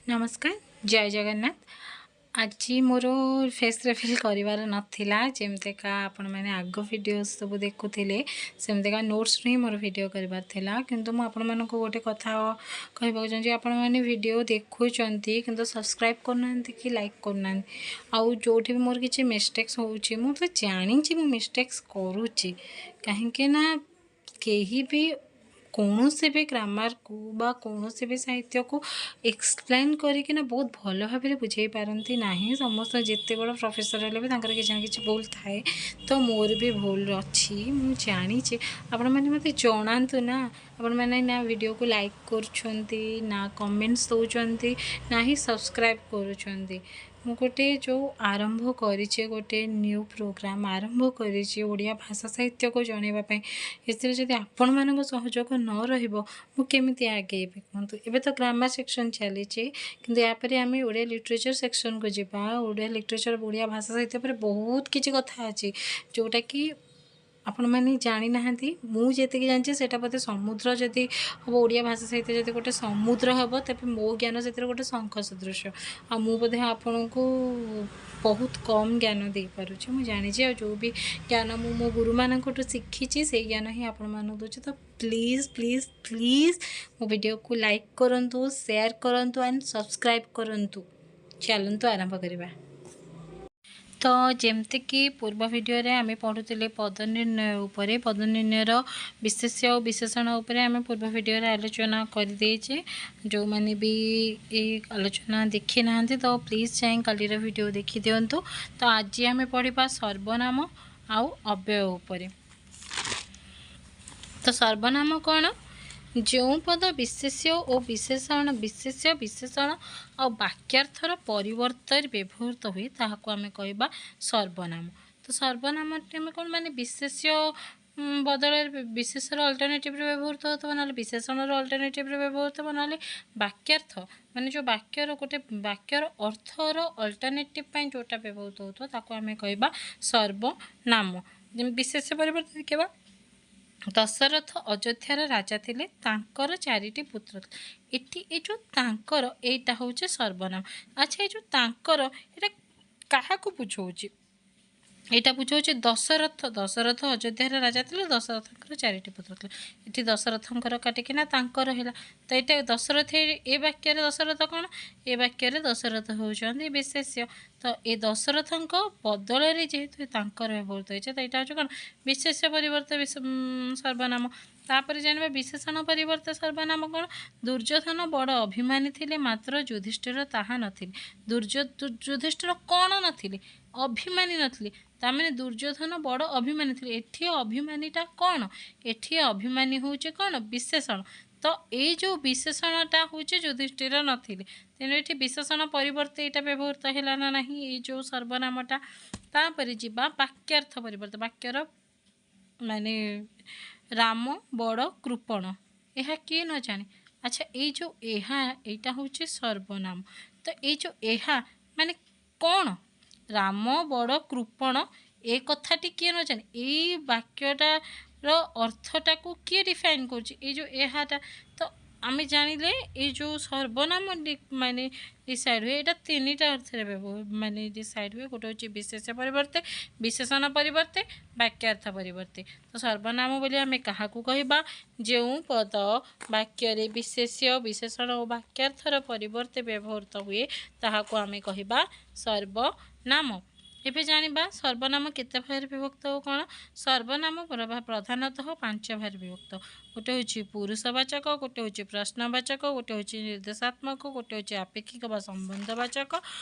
ନମସ୍କାର, ଜୟ ଜଗନ୍ନାଥ। ଆଜି ମୋର ଫେସ୍ ରିଭିଲ୍ କରିବାର ନଥିଲା। ଯେମିତିକା ଆପଣମାନେ ଆଗ ଭିଡ଼ିଓ ସବୁ ଦେଖୁଥିଲେ, ସେମିତିକା ନୋଟ୍ସରୁ ହିଁ ମୋର ଭିଡ଼ିଓ କରିବାର ଥିଲା। କିନ୍ତୁ ମୁଁ ଆପଣମାନଙ୍କୁ ଗୋଟେ କଥା କହିବାକୁ ଚାହୁଁଛି। ଆପଣମାନେ ଭିଡ଼ିଓ ଦେଖୁଛନ୍ତି, କିନ୍ତୁ ସବସ୍କ୍ରାଇବ୍ କରୁନାହାନ୍ତି କି ଲାଇକ୍ କରୁନାହାନ୍ତି। ଆଉ ଯେଉଁଠି ବି ମୋର କିଛି ମିଷ୍ଟେକ୍ସ ହେଉଛି, ମୁଁ ତ ଜାଣିଛି ମୁଁ ମିଷ୍ଟେକ୍ସ କରୁଛି, କାହିଁକି ନା କେହି ବି କୌଣସି ବି ଗ୍ରାମାରକୁ ବା କୌଣସି ବି ସାହିତ୍ୟକୁ ଏକ୍ସପ୍ଲେନ୍ କରିକିନା ବହୁତ ଭଲ ଭାବରେ ବୁଝେଇ ପାରନ୍ତି ନାହିଁ। ସମସ୍ତେ ଯେତେ ବଡ଼ ପ୍ରଫେସର ହେଲେ ବି ତାଙ୍କର କିଛି ନା କିଛି ଭୁଲ ଥାଏ। ତ ମୋର ବି ଭୁଲ ଅଛି, ମୁଁ ଜାଣିଛି। ଆପଣମାନେ ମୋତେ ଜଣାନ୍ତୁ ନା। ଆପଣମାନେ ନା ଭିଡ଼ିଓକୁ ଲାଇକ୍ କରୁଛନ୍ତି, ନା କମେଣ୍ଟସ୍ ଦେଉଛନ୍ତି, ନା ହିଁ ସବସ୍କ୍ରାଇବ୍ କରୁଛନ୍ତି। ମୁଁ ଗୋଟେ ଯେଉଁ ଆରମ୍ଭ କରିଛି, ଗୋଟେ ନ୍ୟୁ ପ୍ରୋଗ୍ରାମ୍ ଆରମ୍ଭ କରିଛି ଓଡ଼ିଆ ଭାଷା ସାହିତ୍ୟକୁ ଜଣାଇବା ପାଇଁ, ଏଥିରେ ଯଦି ଆପଣମାନଙ୍କ ସହଯୋଗ ନ ରହିବ, ମୁଁ କେମିତି ଆଗେଇବି କୁହନ୍ତୁ? ଏବେ ତ ଗ୍ରାମାର ସେକ୍ସନ୍ ଚାଲିଛି, କିନ୍ତୁ ୟାପରେ ଆମେ ଓଡ଼ିଆ ଲିଟରେଚର୍ ସେକ୍ସନ୍କୁ ଯିବା। ଓଡ଼ିଆ ଲିଟରେଚର୍, ଓଡ଼ିଆ ଭାଷା ସାହିତ୍ୟ ଉପରେ ବହୁତ କିଛି କଥା ଅଛି, ଯେଉଁଟାକି ଆପଣମାନେ ଜାଣିନାହାନ୍ତି। ମୁଁ ଯେତିକି ଜାଣିଛି, ସେଇଟା ବୋଧେ ସମୁଦ୍ର ଯଦି ହେବ, ଓଡ଼ିଆ ଭାଷା ସାହିତ୍ୟ ଯଦି ଗୋଟେ ସମୁଦ୍ର ହେବ, ତେବେ ମୋ ଜ୍ଞାନ ସେଥିରେ ଗୋଟେ ଶଙ୍ଖ ସଦୃଶ। ଆଉ ମୁଁ ବୋଧେ ଆପଣଙ୍କୁ ବହୁତ କମ୍ ଜ୍ଞାନ ଦେଇପାରୁଛି, ମୁଁ ଜାଣିଛି। ଆଉ ଯେଉଁ ବି ଜ୍ଞାନ ମୁଁ ମୋ ଗୁରୁମାନଙ୍କଠୁ ଶିଖିଛି, ସେଇ ଜ୍ଞାନ ହିଁ ଆପଣମାନଙ୍କୁ ଦେଉଛି। ତ ପ୍ଲିଜ୍, ପ୍ଲିଜ୍, ପ୍ଲିଜ୍ ମୋ ଭିଡ଼ିଓକୁ ଲାଇକ୍ କରନ୍ତୁ, ସେୟାର କରନ୍ତୁ ଆଣ୍ଡ ସବସ୍କ୍ରାଇବ୍ କରନ୍ତୁ। ଚାଲନ୍ତୁ ଆରମ୍ଭ କରିବା। ତ ଯେମିତିକି ପୂର୍ବ ଭିଡ଼ିଓରେ ଆମେ ପଢ଼ୁଥିଲେ ପଦ ନିର୍ଣ୍ଣୟ ଉପରେ, ପଦ ନିର୍ଣ୍ଣୟର ବିଶେଷ୍ୟ ଓ ବିଶେଷଣ ଉପରେ ଆମେ ପୂର୍ବ ଭିଡ଼ିଓରେ ଆଲୋଚନା କରିଦେଇଛେ। ଯେଉଁମାନେ ବି ଏଇ ଆଲୋଚନା ଦେଖିନାହାନ୍ତି, ତ ପ୍ଲିଜ୍ ଯାଇ କାଲିର ଭିଡ଼ିଓ ଦେଖିଦିଅନ୍ତୁ। ତ ଆଜି ଆମେ ପଢ଼ିବା ସର୍ବନାମ ଆଉ ଅବ୍ୟୟ ଉପରେ। ତ ସର୍ବନାମ କ'ଣ? ଯେଉଁ ପଦ ବିଶେଷ୍ୟ ଓ ବିଶେଷଣ, ବିଶେଷ୍ୟ, ବିଶେଷଣ ଆଉ ବାକ୍ୟାର୍ଥର ପରିବର୍ତ୍ତରେ ବ୍ୟବହୃତ ହୁଏ, ତାହାକୁ ଆମେ କହିବା ସର୍ବନାମ। ତ ସର୍ବନାମଟି ଆମେ କ'ଣ, ମାନେ ବିଶେଷ୍ୟ ବଦଳରେ, ବିଶେଷର ଅଲ୍ଟରନେଟିଭ୍ରେ ବ୍ୟବହୃତ ହେଉଥିବ, ନହେଲେ ବିଶେଷଣର ଅଲ୍ଟରନେଟିଭ୍ରେ ବ୍ୟବହୃତ ହେବ, ନହେଲେ ବାକ୍ୟାର୍ଥ, ମାନେ ଯେଉଁ ବାକ୍ୟର ଗୋଟେ ବାକ୍ୟର ଅର୍ଥର ଅଲ୍ଟରନେଟିଭ୍ ପାଇଁ ଯେଉଁଟା ବ୍ୟବହୃତ ହେଉଥିବ, ତାକୁ ଆମେ କହିବା ସର୍ବନାମ। ଯେମିତି ବିଶେଷ୍ୟ ପରିବର୍ତ୍ତେ ଦେଖିବା, ଦଶରଥ ଅଯୋଧ୍ୟାର ରାଜା ଥିଲେ, ତାଙ୍କର ଚାରିଟି ପୁତ୍ର ଥିଲେ। ଏଠି ଏ ଯେଉଁ ତାଙ୍କର, ଏଇଟା ହେଉଛି ସର୍ବନାମ। ଆଚ୍ଛା, ଏ ଯେଉଁ ତାଙ୍କର, ଏଇଟା କାହାକୁ ବୁଝଉଛି? ଏଇଟା ବୁଝାଉଛି ଦଶରଥ। ଦଶରଥ ଅଯୋଧ୍ୟାର ରାଜା ଥିଲେ, ଦଶରଥଙ୍କର ଚାରିଟି ପୁତ୍ର ଥିଲେ। ଏଠି ଦଶରଥଙ୍କର କାଟିକିନା ତାଙ୍କର ହେଲା। ତ ଏଇଟା ଦଶରଥ, ଏ ବାକ୍ୟରେ ଦଶରଥ କ'ଣ? ଏ ବାକ୍ୟରେ ଦଶରଥ ହେଉଛନ୍ତି ବିଶେଷ୍ୟ। ତ ଏ ଦଶରଥଙ୍କ ବଦଳରେ ଯେହେତୁ ତାଙ୍କର ବ୍ୟବହୃତ ହେଇଛି, ତ ଏଇଟା ହେଉଛି କ'ଣ? ବିଶେଷ୍ୟ ପରିବର୍ତ୍ତେ ସର୍ବନାମ। ତାପରେ ଜାଣିବା ବିଶେଷଣ ପରିବର୍ତ୍ତେ ସର୍ବନାମ କ'ଣ? ଦୁର୍ଯ୍ୟୋଧନ ବଡ଼ ଅଭିମାନୀ ଥିଲେ, ମାତ୍ର ଯୁଧିଷ୍ଠିର ତାହା ନଥିଲେ। ଯୁଧିଷ୍ଠିର କ'ଣ ନଥିଲେ? ଅଭିମାନୀ ନଥିଲେ। ତାମାନେ ଦୁର୍ଯ୍ୟୋଧନ ବଡ଼ ଅଭିମାନୀ ଥିଲେ। ଏଠି ଅଭିମାନୀଟା କ'ଣ? ଏଠି ଅଭିମାନୀ ହେଉଛି କ'ଣ? ବିଶେଷଣ। ତ ଏଇ ଯେଉଁ ବିଶେଷଣଟା ହେଉଛି ଯୁଧିଷ୍ଠିର ନଥିଲେ, ତେଣୁ ଏଠି ବିଶେଷଣ ପରିବର୍ତ୍ତେ ଏଇଟା ବ୍ୟବହୃତ ହେଲା ନା ନାହିଁ, ଏଇ ଯେଉଁ ସର୍ବନାମଟା? ତାପରେ ଯିବା ବାକ୍ୟାର୍ଥ ପରିବର୍ତ୍ତେ। ବାକ୍ୟର ମାନେ ରାମ ବଡ଼ କୃପଣ, ଏହା କିଏ ନ ଜାଣେ? ଆଚ୍ଛା, ଏଇ ଯେଉଁ ଏହା, ଏଇଟା ହେଉଛି ସର୍ବନାମ। ତ ଏଇ ଯେଉଁ ଏହା ମାନେ କ'ଣ? ରାମ ବଡ଼ କୃପଣ, ଏ କଥାଟି କିଏ ନ ଜାଣେ? ଏଇ ବାକ୍ୟଟାର ଅର୍ଥଟାକୁ କିଏ ଡିଫାଇନ୍ କରୁଛି? ଏଇ ଯେଉଁ ଏହାଟା। ତ ଆମେ ଜାଣିଲେ ଏଇ ଯେଉଁ ସର୍ବନାମ ମାନେ ଡିସାଇଡ଼୍ ହୁଏ, ଏଇଟା ତିନିଟା ଅର୍ଥରେ ମାନେ ଡିସାଇଡ଼୍ ହୁଏ। ଗୋଟେ ହେଉଛି ବିଶେଷ୍ୟ ପରିବର୍ତ୍ତେ, ବିଶେଷଣ ପରିବର୍ତ୍ତେ, ବାକ୍ୟାର୍ଥ ପରିବର୍ତ୍ତେ। ତ ସର୍ବନାମ ବୋଲି ଆମେ କାହାକୁ କହିବା? ଯେଉଁ ପଦ ବାକ୍ୟରେ ବିଶେଷ୍ୟ, ବିଶେଷଣ ଓ ବାକ୍ୟାର୍ଥର ପରିବର୍ତ୍ତେ ବ୍ୟବହୃତ ହୁଏ, ତାହାକୁ ଆମେ କହିବା ସର୍ବନାମ। ଏବେ ଜାଣିବା ସର୍ବନାମ କେତେ ଭାଗରେ ବିଭକ୍ତ ଓ କ'ଣ। ସର୍ବନାମ ପ୍ରଧାନତଃ ପାଞ୍ଚ ଭାଗରେ ବିଭକ୍ତ। ଗୋଟେ ହେଉଛି ପୁରୁଷବାଚକ, ଗୋଟେ ହେଉଛି ପ୍ରଶ୍ନବାଚକ, ଗୋଟେ ହେଉଛି ନିର୍ଦ୍ଦେଶାତ୍ମକ, ଗୋଟେ ହେଉଛି ଆପେକ୍ଷିକ ବା ସମ୍ବନ୍ଧବାଚକ,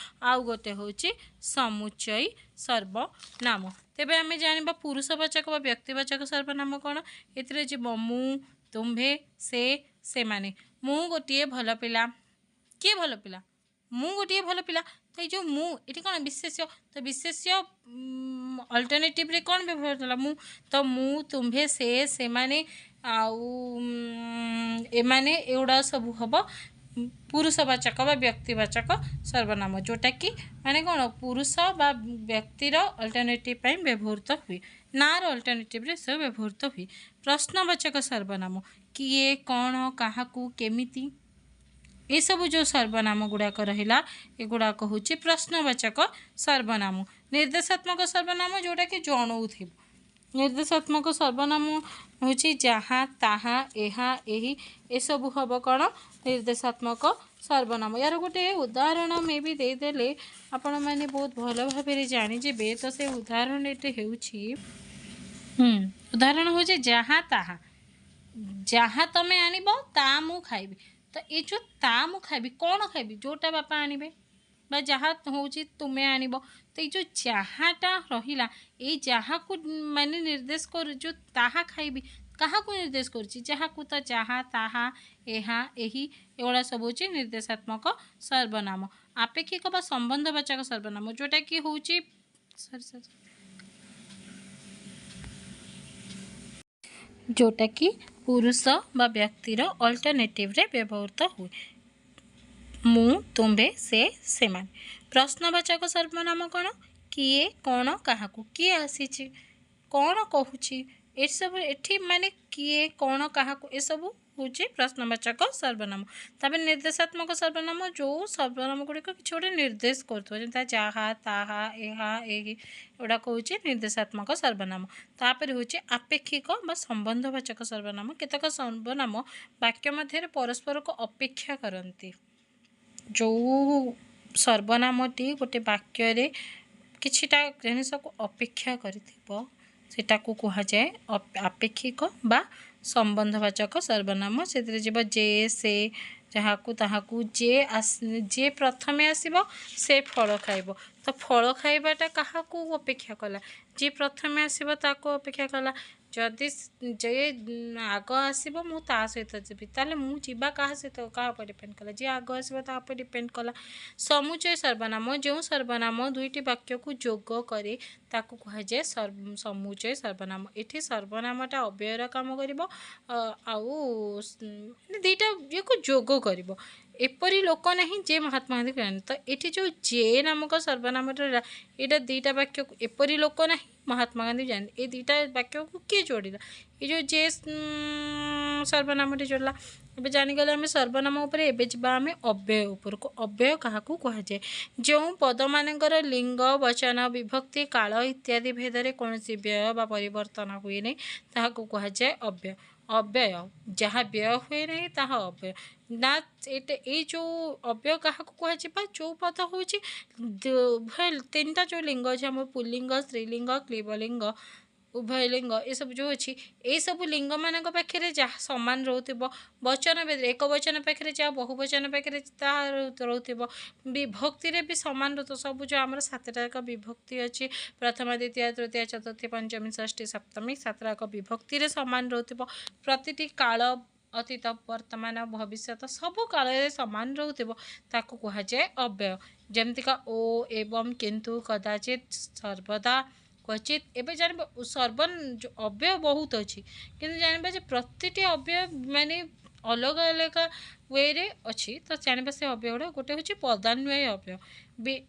ଆଉ ଗୋଟେ ହେଉଛି ସମୁଚ୍ଚୟୀ ସର୍ବନାମ। ତେବେ ଆମେ ଜାଣିବା ପୁରୁଷବାଚକ ବା ବ୍ୟକ୍ତିବାଚକ ସର୍ବନାମ କ'ଣ। ଏଥିରେ ଯିବ ମୁଁ, ତୁମ୍ଭେ, ସେ, ସେମାନେ। ମୁଁ ଗୋଟିଏ ଭଲ ପିଲା। କିଏ ଭଲ ପିଲା? ମୁଁ ଗୋଟିଏ ଭଲ ପିଲା। ତ ଏଇ ଯେଉଁ ମୁଁ, ଏଠି କ'ଣ? ବିଶେଷ୍ୟ। ତ ବିଶେଷ୍ୟ ଅଲ୍ଟରନେଟିଭ୍ରେ କ'ଣ ବ୍ୟବହାର ହେଲା? ମୁଁ। ତ ମୁଁ, ତୁମ୍ଭେ, ସେ, ସେମାନେ ଆଉ ଏମାନେ, ଏଗୁଡ଼ା ସବୁ ହେବ ପୁରୁଷବାଚକ ବା ବ୍ୟକ୍ତିବାଚକ ସର୍ବନାମ, ଯେଉଁଟାକି ମାନେ କ'ଣ, ପୁରୁଷ ବା ବ୍ୟକ୍ତିର ଅଲ୍ଟରନେଟିଭ୍ ପାଇଁ ବ୍ୟବହୃତ ହୁଏ, ନାଁର ଅଲ୍ଟରନେଟିଭ୍ରେ ସବୁ ବ୍ୟବହୃତ ହୁଏ। ପ୍ରଶ୍ନବାଚକ ସର୍ବନାମ କିଏ, କ'ଣ, କାହାକୁ, କେମିତି, ଏସବୁ ଯେଉଁ ସର୍ବନାମ ଗୁଡ଼ାକ ରହିଲା, ଏଗୁଡ଼ାକ ହେଉଛି ପ୍ରଶ୍ନବାଚକ ସର୍ବନାମ। ନିର୍ଦ୍ଦେଶାତ୍ମକ ସର୍ବନାମ ଯେଉଁଟାକି ଜଣଉଥିବ। ନିର୍ଦ୍ଦେଶାତ୍ମକ ସର୍ବନାମ ହେଉଛି ଯାହା, ତାହା, ଏହା, ଏହି, ଏସବୁ ହେବ କ'ଣ? ନିର୍ଦ୍ଦେଶାତ୍ମକ ସର୍ବନାମ। ୟାର ଗୋଟେ ଉଦାହରଣ ମେ ବି ଦେଇଦେଲେ ଆପଣମାନେ ବହୁତ ଭଲ ଭାବରେ ଜାଣିଯିବେ। ତ ସେ ଉଦାହରଣଟି ହେଉଛି, ଉଦାହରଣ ହେଉଛି ଯାହା, ତାହା। ଯାହା ତମେ ଆଣିବ ତା ମୁଁ ଖାଇବି। ତ ଏ ଯେଉଁ ତା ମୁଁ ଖାଇବି, କ'ଣ ଖାଇବି? ଯେଉଁଟା ବାପା ଆଣିବେ, ବା ଯାହା ହେଉଛି ତୁମେ ଆଣିବ। ତ ଏଇ ଯେଉଁ ଯାହାଟା ରହିଲା, ଏଇ ଯାହାକୁ ମାନେ ନିର୍ଦ୍ଦେଶ କରୁ, ଯେଉଁ ତାହା ଖାଇବି କାହାକୁ ନିର୍ଦ୍ଦେଶ କରୁଛି? ଯାହାକୁ। ତ ଯାହା, ତାହା, ଏହା, ଏହି, ଏଗୁଡ଼ା ସବୁ ହେଉଛି ନିର୍ଦ୍ଦେଶାତ୍ମକ ସର୍ବନାମ। ଆପେକ୍ଷିକ ବା ସମ୍ବନ୍ଧବାଚକ ସର୍ବନାମ ଯେଉଁଟାକି ହେଉଛି, ସରି ସରି, ଯେଉଁଟାକି ପୁରୁଷ ବା ବ୍ୟକ୍ତିର ଅଲ୍ଟରନେଟିଭରେ ବ୍ୟବହୃତ ହୁଏ, ମୁଁ, ତୁମ୍ଭେ, ସେ, ସେମାନେ। ପ୍ରଶ୍ନବାଚକ ସର୍ବନାମ କ'ଣ? କିଏ, କ'ଣ, କାହାକୁ। କିଏ ଆସିଛି, କ'ଣ କହୁଛି, ଏସବୁ ଏଠି ମାନେ କିଏ, କ'ଣ, କାହାକୁ, ଏସବୁ ହେଉଛି ପ୍ରଶ୍ନବାଚକ ସର୍ବନାମ। ତାପରେ ନିର୍ଦ୍ଦେଶାତ୍ମକ ସର୍ବନାମ, ଯେଉଁ ସର୍ବନାମ ଗୁଡ଼ିକ କିଛି ଗୋଟେ ନିର୍ଦ୍ଦେଶ କରୁଥିବ, ଯେମିତି ଯାହା, ତାହା, ଏହା, ଏହି, ଏଗୁଡ଼ାକ ହେଉଛି ନିର୍ଦ୍ଦେଶାତ୍ମକ ସର୍ବନାମ। ତାପରେ ହେଉଛି ଆପେକ୍ଷିକ ବା ସମ୍ବନ୍ଧବାଚକ ସର୍ବନାମ। କେତେକ ସର୍ବନାମ ବାକ୍ୟ ମଧ୍ୟରେ ପରସ୍ପରକୁ ଅପେକ୍ଷା କରନ୍ତି। ଯେଉଁ ସର୍ବନାମଟି ଗୋଟେ ବାକ୍ୟରେ କିଛିଟା ଜିନିଷକୁ ଅପେକ୍ଷା କରିଥିବ, ସେଟାକୁ କୁହାଯାଏ ଆପେକ୍ଷିକ ବା ସମ୍ବନ୍ଧବାଚକ ସର୍ବନାମ। ସେଥିରେ ଯିବ ଯେ, ସେ, ଯାହାକୁ, ତାହାକୁ। ଯିଏ ପ୍ରଥମେ ଆସିବ ସେ ଫଳ ଖାଇବ। ତ ଫଳ ଖାଇବାଟା କାହାକୁ ଅପେକ୍ଷା କଲା? ଯିଏ ପ୍ରଥମେ ଆସିବ ତାକୁ ଅପେକ୍ଷା କଲା। ଯଦି ଯିଏ ଆଗ ଆସିବ ମୁଁ ତା ସହିତ ଯିବି, ତାହେଲେ ମୁଁ ଯିବା କାହା ସହିତ କାହା ଉପରେ ଡିପେଣ୍ଡ କଲା? ଯିଏ ଆଗ ଆସିବ ତା ଉପରେ ଡିପେଣ୍ଡ କଲା। ସମୁଚୟ ସର୍ବନାମ, ଯେଉଁ ସର୍ବନାମ ଦୁଇଟି ବାକ୍ୟକୁ ଯୋଗ କରେ ତାକୁ କୁହାଯାଏ ସମୁଚୟ ସର୍ବନାମ। ଏଠି ସର୍ବନାମଟା ଅବ୍ୟୟର କାମ କରିବ ଆଉ ମାନେ ଦୁଇଟା ଇଏକୁ ଯୋଗ କରିବ। ଏପରି ଲୋକ ନାହିଁ ଯେ ମହାତ୍ମା ଗାନ୍ଧୀ ଜାଣେ। ତ ଏଠି ଯେଉଁ ଯେ ନାମକ ସର୍ବନାମଟା ରହିଲା, ଏଇଟା ଦୁଇଟା ବାକ୍ୟକୁ, ଏପରି ଲୋକ ନାହିଁ ମହାତ୍ମା ଗାନ୍ଧୀ ଜାଣେ, ଏ ଦୁଇଟା ବାକ୍ୟକୁ କିଏ ଯୋଡ଼ିଲା? ଏ ଯେଉଁ ଯେ ସର୍ବନାମଟି ଯୋଡ଼ିଲା। ଏବେ ଜାଣିଗଲେ ଆମେ ସର୍ବନାମ ଉପରେ। ଏବେ ଯିବା ଆମେ ଅବ୍ୟୟ ଉପରକୁ। ଅବ୍ୟୟ କାହାକୁ କୁହାଯାଏ? ଯେଉଁ ପଦମାନଙ୍କର ଲିଙ୍ଗ, ବଚନ, ବିଭକ୍ତି, କାଳ ଇତ୍ୟାଦି ଭେଦରେ କୌଣସି ବ୍ୟୟ ବା ପରିବର୍ତ୍ତନ ହୁଏ ନାହିଁ, ତାହାକୁ କୁହାଯାଏ ଅବ୍ୟୟ। ଅବ୍ୟୟ, ଯାହା ବ୍ୟୟ ହୁଏ ନାହିଁ ତାହା ଅବ୍ୟୟ ନା। ଏଇଟା ଏଇ ଯେଉଁ ଅବ୍ୟୟ କାହାକୁ କୁହାଯିବ? ଯେଉଁ ପଦ ହେଉଛି ଉଭୟ ତିନିଟା ଯେଉଁ ଲିଙ୍ଗ ଅଛି ଆମର, ପୁଲ୍ଲିଙ୍ଗ, ସ୍ତ୍ରୀଲିଙ୍ଗ, କ୍ଲୀବଲିଙ୍ଗ, ଉଭୟ ଲିଙ୍ଗ, ଏସବୁ ଯେଉଁ ଅଛି, ଏଇସବୁ ଲିଙ୍ଗମାନଙ୍କ ପାଖରେ ଯାହା ସମାନ ରହୁଥିବ, ବଚନ ଭେଦରେ ଏକ ବଚନ ପାଖରେ ଯାହା, ବହୁ ବଚନ ପାଖରେ ତାହା ରହୁଥିବ, ବିଭକ୍ତିରେ ବି ସମାନ ରହୁଥିବ। ସବୁ ଯେଉଁ ଆମର ସାତଟା ଯାକ ବିଭକ୍ତି ଅଛି, ପ୍ରଥମ, ଦ୍ୱିତୀୟ, ତୃତୀୟ, ଚତୁର୍ଥୀ, ପଞ୍ଚମୀ, ଷଷ୍ଠୀ, ସପ୍ତମୀ, ସାତଟା ଯାକ ବିଭକ୍ତିରେ ସମାନ ରହୁଥିବ, ପ୍ରତିଟି କାଳ, ଅତୀତ, ବର୍ତ୍ତମାନ, ଭବିଷ୍ୟତ, ସବୁ କାଳରେ ସମାନ ରହୁଥିବ, ତାକୁ କୁହାଯାଏ ଅବ୍ୟୟ। ଯେମିତିକା ଓ, ଏବଂ, କିନ୍ତୁ, କଦାଚିତ, ସର୍ବଦା, କ୍ୱଚିତ। ଏବେ ଜାଣିବ ସର୍ବ ଅବ୍ୟୟ ବହୁତ ଅଛି, କିନ୍ତୁ ଜାଣିବା ଯେ ପ୍ରତିଟି ଅବ୍ୟୟ ମାନେ ଅଲଗା ଅଲଗା ୱେରେ ଅଛି। ତ ଜାଣିବା ସେ ଅବ୍ୟୟ ଗୁଡ଼ା। ଗୋଟେ ହେଉଛି ପଦାନ୍ୱୟ ଅବ୍ୟୟ।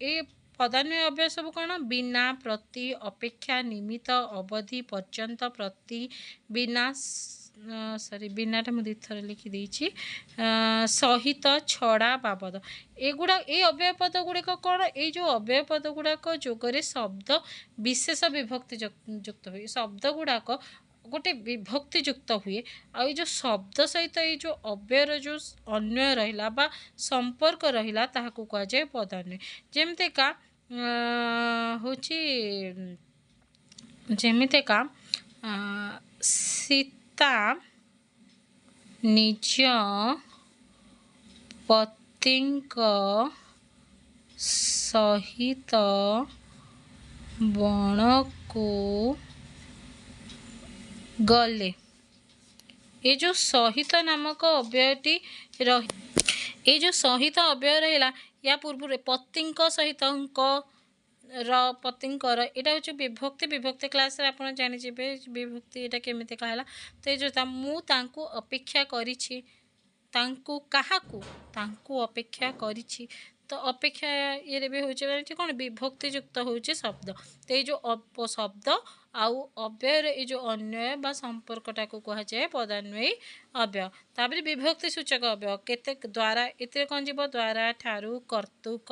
ଏ ପଦାନ୍ୱୟ ଅବ୍ୟୟ ସବୁ କ'ଣ? ବିନା, ପ୍ରତି, ଅପେକ୍ଷା, ନିମିତ୍ତ, ଅବଧି, ପର୍ଯ୍ୟନ୍ତ, ପ୍ରତି, ବିନା, ସରି, ବିନାଟା ମୁଁ ଦୁଇଥର ଲେଖିଦେଇଛି, ସହିତ, ଛଡ଼ା, ବାବଦ। ଏଗୁଡ଼ା ଏଇ ଅବ୍ୟୟ ପଦ ଗୁଡ଼ିକ କ'ଣ? ଏଇ ଯେଉଁ ଅବ୍ୟୟ ପଦ ଗୁଡ଼ାକ ଯୋଗରେ ଶବ୍ଦ ବିଶେଷ ବିଭକ୍ତି ଯୁକ୍ତ ହୁଏ। ଶବ୍ଦ ଗୁଡ଼ାକ ଗୋଟେ ବିଭକ୍ତି ଯୁକ୍ତ ହୁଏ, ଆଉ ଏଇ ଯେଉଁ ଶବ୍ଦ ସହିତ ଏଇ ଯେଉଁ ଅବ୍ୟୟର ଯେଉଁ ଅନ୍ୱୟ ରହିଲା ବା ସମ୍ପର୍କ ରହିଲା, ତାହାକୁ କୁହାଯାଏ ପଦାନ୍ୱୟ। ଯେମିତିକା ହେଉଛି, ଯେମିତିକା ସୀତା ନିଜ ପତିଙ୍କ ସହିତ ବଣକୁ ଗଲେ। ଏ ଯେଉଁ ସହିତ ନାମକ ଅବ୍ୟୟଟି ରହି, ଏଇ ଯେଉଁ ସହିତ ଅବ୍ୟୟ ରହିଲା, ୟା ପୂର୍ବରୁ ପତିଙ୍କ ସହିତ, ଙ୍କ ର, ପତିଙ୍କର, ଏଇଟା ହେଉଛି ବିଭକ୍ତି। ବିଭକ୍ତି କ୍ଲାସ୍ରେ ଆପଣ ଜାଣିଯିବେ ବିଭକ୍ତି ଏଇଟା କେମିତି ହେଲା। ତ ଏଇ ଯେଉଁ ମୁଁ ତାଙ୍କୁ ଅପେକ୍ଷା କରିଛି, ତାଙ୍କୁ କାହାକୁ? ତାଙ୍କୁ ଅପେକ୍ଷା କରିଛି। ତ ତ ଅପେକ୍ଷା ଇଏରେ ବି ହେଉଛି, ମାନେ ଏଠି କ'ଣ ବିଭକ୍ତିଯୁକ୍ତ ହେଉଛି ଶବ୍ଦ। ତ ଏଇ ଯେଉଁ ଶବ୍ଦ ଆଉ ଅବ୍ୟୟର ଏଇ ଯେଉଁ ଅନ୍ୱୟ ବା ସମ୍ପର୍କଟାକୁ କୁହାଯାଏ ପଦାନ୍ୱୟୀ ଅବ୍ୟୟ। ତାପରେ ବିଭକ୍ତି ସୂଚକ ଅବ୍ୟୟ, କେତେ ଦ୍ୱାରା, ଏଥିରେ କ'ଣ ଯିବ? ଦ୍ୱାରା, ଠାରୁ, କର୍ତ୍ତୃକ,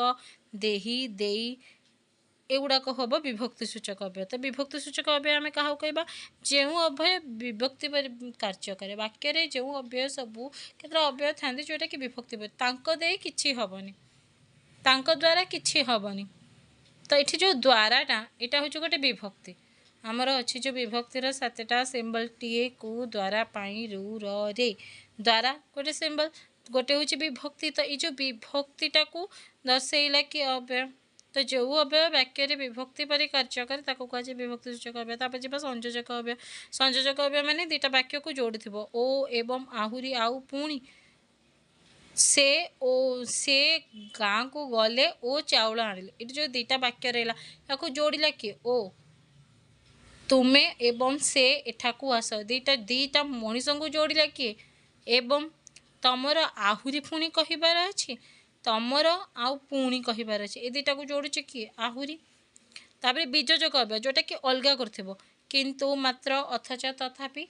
ଦେହି, ଦେଇ, ଏଗୁଡ଼ାକ ହେବ ବିଭକ୍ତି ସୂଚକ ଅବ୍ୟୟ। ତ ବିଭକ୍ତି ସୂଚକ ଅବ୍ୟୟ ଆମେ କାହାକୁ କହିବା? ଯେଉଁ ଅବ୍ୟୟ ବିଭକ୍ତି ପରି କାର୍ଯ୍ୟ କରେ। ବାକ୍ୟରେ ଯେଉଁ ଅବ୍ୟୟ ସବୁ, କେତେଟା ଅବ୍ୟୟ ଥାନ୍ତି ଯେଉଁଟାକି ବିଭକ୍ତି ପରି, ତାଙ୍କ ଦେଇ କିଛି ହେବନି, ତାଙ୍କ ଦ୍ୱାରା କିଛି ହେବନି। ତ ଏଠି ଯେଉଁ ଦ୍ୱାରାଟା, ଏଇଟା ହେଉଛି ଗୋଟେ ବିଭକ୍ତି। ଆମର ଅଛି ଯେଉଁ ବିଭକ୍ତିର 7ଟା ସିମ୍ବଲ, ଟିଏ, କୁ, ଦ୍ୱାରା, ପାଇଁ, ରୁ, ର, ରେ। ଦ୍ୱାରା ଗୋଟେ ସିମ୍ବଲ, ଗୋଟେ ହେଉଛି ବିଭକ୍ତି। ତ ଏଇ ଯେଉଁ ବିଭକ୍ତିଟାକୁ ଦର୍ଶେଇଲା କି ଅବ୍ୟୟ। ତ ଯେଉଁ ଅବ୍ୟୟ ବାକ୍ୟରେ ବିଭକ୍ତି ପରି କାର୍ଯ୍ୟ କରେ, ତାକୁ କୁହାଯାଏ ବିଭକ୍ତି ସୂଚକ ଅବ୍ୟୟ। ତାପରେ ଯିବା ସଂଯୋଜକ ଅବ୍ୟୟ। ସଂଯୋଜକ ଅବ୍ୟୟ ମାନେ ଦୁଇଟା ବାକ୍ୟକୁ ଯୋଡ଼ୁଥିବ, ଓ, ଏବଂ, ଆହୁରି, ଆଉ, ପୁଣି। ସେ ଓ ସେ ଗାଁକୁ ଗଲେ ଓ ଚାଉଳ ଆଣିଲେ। ଏଠି ଯେଉଁ ଦୁଇଟା ବାକ୍ୟ ରହିଲା, ତାକୁ ଯୋଡ଼ିଲା କିଏ? ଓ। ତୁମେ ଏବଂ ସେ ଏଠାକୁ ଆସ, ଦୁଇଟା ମଣିଷଙ୍କୁ ଯୋଡ଼ିଲା କିଏ? ଏବଂ। ତମର ଆହୁରି ପୁଣି କହିବାର ଅଛି, ତମର ଆଉ ପୁଣି କହିବାର ଅଛି, ଏ ଦୁଇଟାକୁ ଯୋଡ଼ୁଛି କିଏ? ଆହୁରି। ତାପରେ ବିଯୋଜକ ଅବ୍ୟୟ, ଯେଉଁଟାକି ଅଲଗା କରୁଥିବ, କିନ୍ତୁ, ମାତ୍ର, ଅଥଚ, ତଥାପି।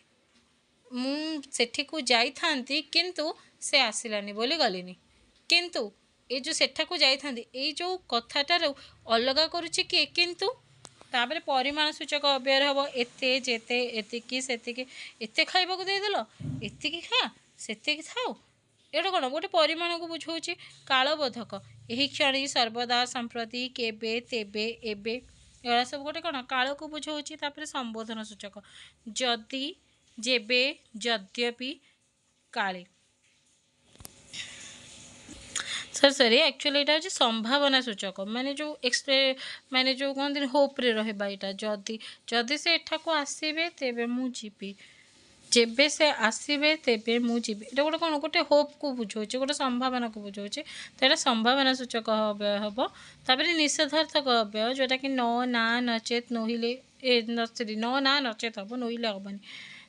ମୁଁ ସେଠିକୁ ଯାଇଥାନ୍ତି କିନ୍ତୁ ସେ ଆସିଲାନି ବୋଲି ଗଲିନି। କିନ୍ତୁ ଏ ଯେଉଁ ସେଠାକୁ ଯାଇଥାନ୍ତି, ଏଇ ଯେଉଁ କଥାଟାରୁ ଅଲଗା କରୁଛି କିଏ? କିନ୍ତୁ। ତାପରେ ପରିମାଣ ସୂଚକ ଅବ୍ୟୟରେ ହେବ ଏତେ, ଯେତେ, ଏତିକି, ସେତିକି। ଏତେ ଖାଇବାକୁ ଦେଇଦେଲ, ଏତିକି ଖା, ସେତିକି ଥାଉ। ଏଇଟା କ'ଣ ଗୋଟେ ପରିମାଣକୁ ବୁଝାଉଛି। କାଳବୋଧକ, ଏହି କ୍ଷଣି, ସର୍ବଦା, ସମ୍ପ୍ରତି, କେବେ, ତେବେ, ଏବେ, ଏଗୁଡ଼ା ସବୁ ଗୋଟେ କ'ଣ କାଳକୁ ବୁଝାଉଛି। ତାପରେ ସମ୍ବୋଧନ ସୂଚକ, ଯଦି, ଯେବେ, ଯଦ୍ୟପି, କାଳେ। ସରି ସରି, ଆକ୍ଚୁଆଲି ଏଇଟା ହେଉଛି ସମ୍ଭାବନା ସୂଚକ, ମାନେ ଯେଉଁ ମାନେ ଯେଉଁ କହନ୍ତିନି ହୋପ୍ରେ ରହିବା। ଏଇଟା ଯଦି, ଯଦି ସେ ଏଠାକୁ ଆସିବେ ତେବେ ମୁଁ ଯିବି, ଯେବେ ସେ ଆସିବେ ତେବେ ମୁଁ ଯିବି। ଏଇଟା ଗୋଟେ କ'ଣ? ଗୋଟେ ହୋପ୍କୁ ବୁଝାଉଛି, ଗୋଟେ ସମ୍ଭାବନାକୁ ବୁଝାଉଛି। ତ ଏଇଟା ସମ୍ଭାବନା ସୂଚକ ଅବ୍ୟୟ ହେବ। ତାପରେ ନିଷେଧାର୍ଥକ ଅବ୍ୟୟ, ଯେଉଁଟାକି ନ, ନା, ନଚେତ୍, ନୋହିଲେ, ଏ ସରି, ନ, ନା, ନଚେତ୍ ହେବ, ନୋହିଲେ ହେବନି।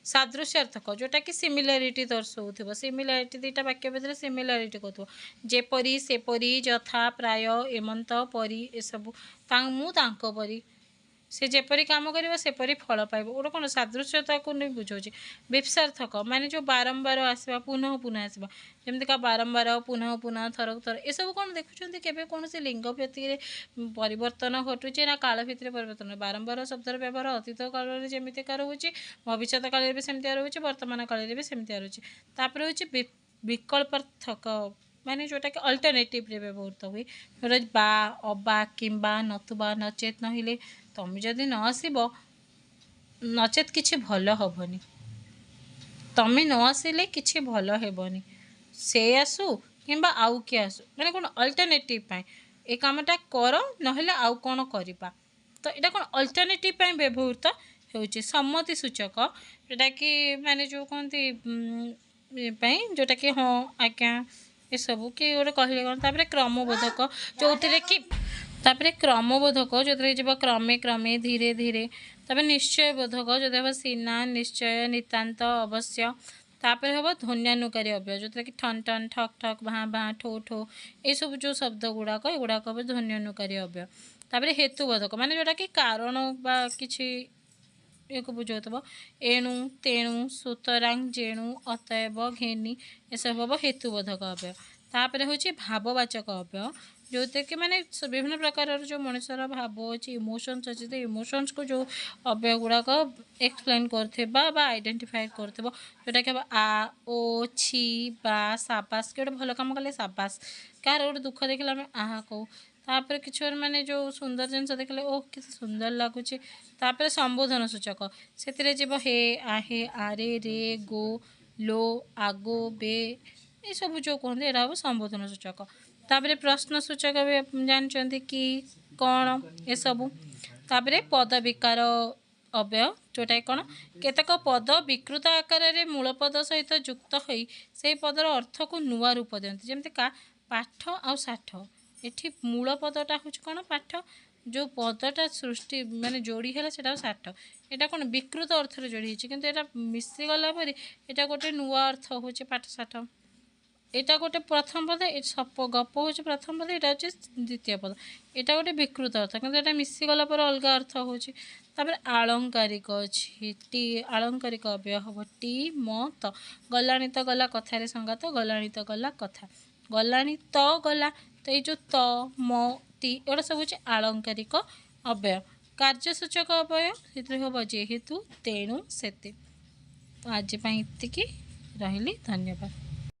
ସାଦୃଶ୍ୟାର୍ଥକ, ଯେଉଁଟାକି ସିମିଲାରିଟି ଦର୍ଶାଉଥିବ, ସିମିଲାରିଟି, ଦୁଇଟା ବାକ୍ୟ ଭିତରେ ସିମିଲାରିଟି କହୁଥିବ, ଯେପରି, ସେପରି, ଯଥା, ପ୍ରାୟ, ଏମନ୍ତ, ପରି, ଏସବୁ। ମୁଁ ତାଙ୍କ ପରି, ସେ ଯେପରି କାମ କରିବ ସେପରି ଫଳ ପାଇବ। ଗୋଟେ କ'ଣ ସାଦୃଶ୍ୟତାକୁ ନେଇ ବୁଝାଉଛି। ବିପ୍ସାର୍ଥକ ମାନେ ଯେଉଁ ବାରମ୍ବାର ଆସିବା, ପୁନଃ ପୁନଃ ଆସିବା, ଯେମିତିକା ବାରମ୍ବାର, ପୁନଃ ପୁନଃ, ଥରକୁ ଥର। ଏସବୁ କ'ଣ ଦେଖୁଛନ୍ତି କେବେ କୌଣସି ଲିଙ୍ଗ ଭିତ୍ତିରେ ପରିବର୍ତ୍ତନ ଘଟୁଛି ନା କାଳ ଭିତ୍ତିରେ ପରିବର୍ତ୍ତନ? ବାରମ୍ବାର ଶବ୍ଦର ବ୍ୟବହାର ଅତୀତ କାଳରେ ଯେମିତିକା ରହୁଛି, ଭବିଷ୍ୟତ କାଳରେ ବି ସେମିତିଆ ରହୁଛି, ବର୍ତ୍ତମାନ କାଳରେ ବି ସେମିତିଆ ରହୁଛି। ତାପରେ ହେଉଛି ବିକଳ୍ପାର୍ଥକ, ମାନେ ଯେଉଁଟାକି ଅଲ୍ଟରନେଟିଭରେ ବ୍ୟବହୃତ ହୁଏ, ଯେଉଁଟା ବା, ଅବା, କିମ୍ବା, ନତୁବା, ନଚେତ୍, ନହିଲେ। ତମେ ଯଦି ନ ଆସିବ ନଚେତ୍ କିଛି ଭଲ ହେବନି, ତମେ ନ ଆସିଲେ କିଛି ଭଲ ହେବନି, ସେ ଆସୁ କିମ୍ବା ଆଉ କିଏ ଆସୁ। ମାନେ କ'ଣ ଅଲ୍ଟରନେଟିଭ୍ ପାଇଁ, ଏ କାମଟା କର ନହେଲେ ଆଉ କ'ଣ କରିବା। ତ ଏଇଟା କ'ଣ ଅଲ୍ଟରନେଟିଭ୍ ପାଇଁ ବ୍ୟବହୃତ ହେଉଛି। ସମ୍ମତି ସୂଚକ, ଯେଉଁଟାକି ମାନେ ଯେଉଁ କହନ୍ତି ପାଇଁ, ଯେଉଁଟାକି ହଁ, ଆଜ୍ଞା, ଏସବୁ କି ଗୋଟେ କହିଲେ କ'ଣ। ତାପରେ କ୍ରମବୋଧକ, ଯେଉଁଥିରେ କି, ତାପରେ କ୍ରମବୋଧକ ଯେଉଁଥିରେ ଯିବ କ୍ରମେ କ୍ରମେ, ଧୀରେ ଧୀରେ। ତାପରେ ନିଶ୍ଚୟବୋଧକ, ଯେଉଁଥିରେ ହେବ ସିନା, ନିଶ୍ଚୟ, ନିତାନ୍ତ, ଅବଶ୍ୟ। ତାପରେ ହେବ ଧ୍ୱନ୍ୟାନୁକାରୀ ଅବ୍ୟୟ, ଯେଉଁଥିରେ କି ଠନ୍ ଠନ୍, ଠକ୍ ଠକ୍, ଭାଁ ଭାଁ, ଠୋ ଠୋ, ଏସବୁ ଯେଉଁ ଶବ୍ଦ ଗୁଡ଼ାକ, ଏଗୁଡ଼ାକ ହେବ ଧ୍ୱନ୍ୟାନୁକାରୀ ଅବ୍ୟୟ। ତାପରେ ହେତୁବୋଧକ, ମାନେ ଯେଉଁଟାକି କାରଣ ବା କିଛି ଇଏକୁ ବୁଝାଉଥିବ, ଏଣୁ, ତେଣୁ, ସୁତରାଂ, ଯେଣୁ, ଅତଏବ, ଘେନି, ଏସବୁ ହେବ ହେତୁବୋଧକ ଅବ୍ୟୟ। ତାପରେ ହେଉଛି ଭାବବାଚକ ଅବ୍ୟୟ, ଯେଉଁଥିରେ କି ମାନେ ବିଭିନ୍ନ ପ୍ରକାରର ଯେଉଁ ମଣିଷର ଭାବ ଅଛି, ଇମୋସନ୍ସ ଅଛି, ତ ଇମୋସନ୍ସକୁ ଯେଉଁ ଅବ୍ୟୟ ଗୁଡ଼ାକ ଏକ୍ସପ୍ଲେନ୍ କରୁଥିବା ବା ଆଇଡେଣ୍ଟିଫାଏ କରୁଥିବ, ଯେଉଁଟାକି ହେବ ଆ, ଓ, ଛି, ବା, ସାବାସ। କି ଗୋଟେ ଭଲ କାମ କଲେ ସାବାସ, କାହାର ଗୋଟେ ଦୁଃଖ ଦେଖିଲେ ଆମେ ଆହା କହୁ। ତାପରେ କିଛି ଗୋଟେ ମାନେ ଯେଉଁ ସୁନ୍ଦର ଜିନିଷ ଦେଖିଲେ, ଓହ କେତେ ସୁନ୍ଦର ଲାଗୁଛି। ତାପରେ ସମ୍ବୋଧନ ସୂଚକ, ସେଥିରେ ଯିବ ହେ, ଆହେ, ଆରେ, ରେ, ଗୋ, ଲୋ, ଆଗୋ, ବେ, ଏସବୁ ଯେଉଁ କୁହନ୍ତି, ଏଇଟା ହେବ ସମ୍ବୋଧନ ସୂଚକ। ତାପରେ ପ୍ରଶ୍ନ ସୂଚକ ବି ଜାଣିଛନ୍ତି, କି, କ'ଣ, ଏସବୁ। ତାପରେ ପଦବିକାର ଅବ୍ୟୟ, ଯେଉଁଟାକି କ'ଣ? କେତେକ ପଦ ବିକୃତ ଆକାରରେ ମୂଳ ପଦ ସହିତ ଯୁକ୍ତ ହୋଇ ସେଇ ପଦର ଅର୍ଥକୁ ନୂଆ ରୂପ ଦିଅନ୍ତି, ଯେମିତିକା ପାଠ ଆଉ ଷାଠ। ଏଠି ମୂଳ ପଦଟା ହେଉଛି କ'ଣ? ପାଠ। ଯେଉଁ ପଦଟା ସୃଷ୍ଟି ମାନେ ଯୋଡ଼ି ହେଲା, ସେଇଟା ଷାଠ। ଏଇଟା କ'ଣ ବିକୃତ ଅର୍ଥରେ ଯୋଡ଼ି ହେଇଛି, କିନ୍ତୁ ଏଇଟା ମିଶିଗଲା ପରେ ଏଇଟା ଗୋଟେ ନୂଆ ଅର୍ଥ ହେଉଛି ପାଠ ଷାଠ। ଏଇଟା ଗୋଟେ ପ୍ରଥମ ପଦ, ଏ ସପ ଗପ ହେଉଛି ପ୍ରଥମ ପଦ, ଏଇଟା ହେଉଛି ଦ୍ୱିତୀୟ ପଦ। ଏଇଟା ଗୋଟେ ବିକୃତ ଅର୍ଥ, କିନ୍ତୁ ଏଇଟା ମିଶିଗଲା ପରେ ଅଲଗା ଅର୍ଥ ହେଉଛି। ତାପରେ ଆଳଙ୍କାରିକ ଅଛି, ଟି ଆଳଙ୍କାରିକ ଅବ୍ୟୟ ହେବ ଟି ମ ତ। ଗଲାଣି ତ ଗଲା କଥାରେ ସଙ୍ଗାତ, ଗଲାଣି ତ ଗଲା କଥା, ଗଲାଣି ତ ଗଲା। ତ ଏଇ ଯେଉଁ ତ ମ ଟି ଏଗୁଡ଼ା ସବୁ ହେଉଛି ଆଳଙ୍କାରିକ ଅବ୍ୟୟ। କାର୍ଯ୍ୟସୂଚକ ଅବ୍ୟୟ ସେଥିରେ ହେବ ଯେହେତୁ, ତେଣୁ, ସେତେ। ତ ଆଜି ପାଇଁ ଏତିକି ରହିଲି, ଧନ୍ୟବାଦ।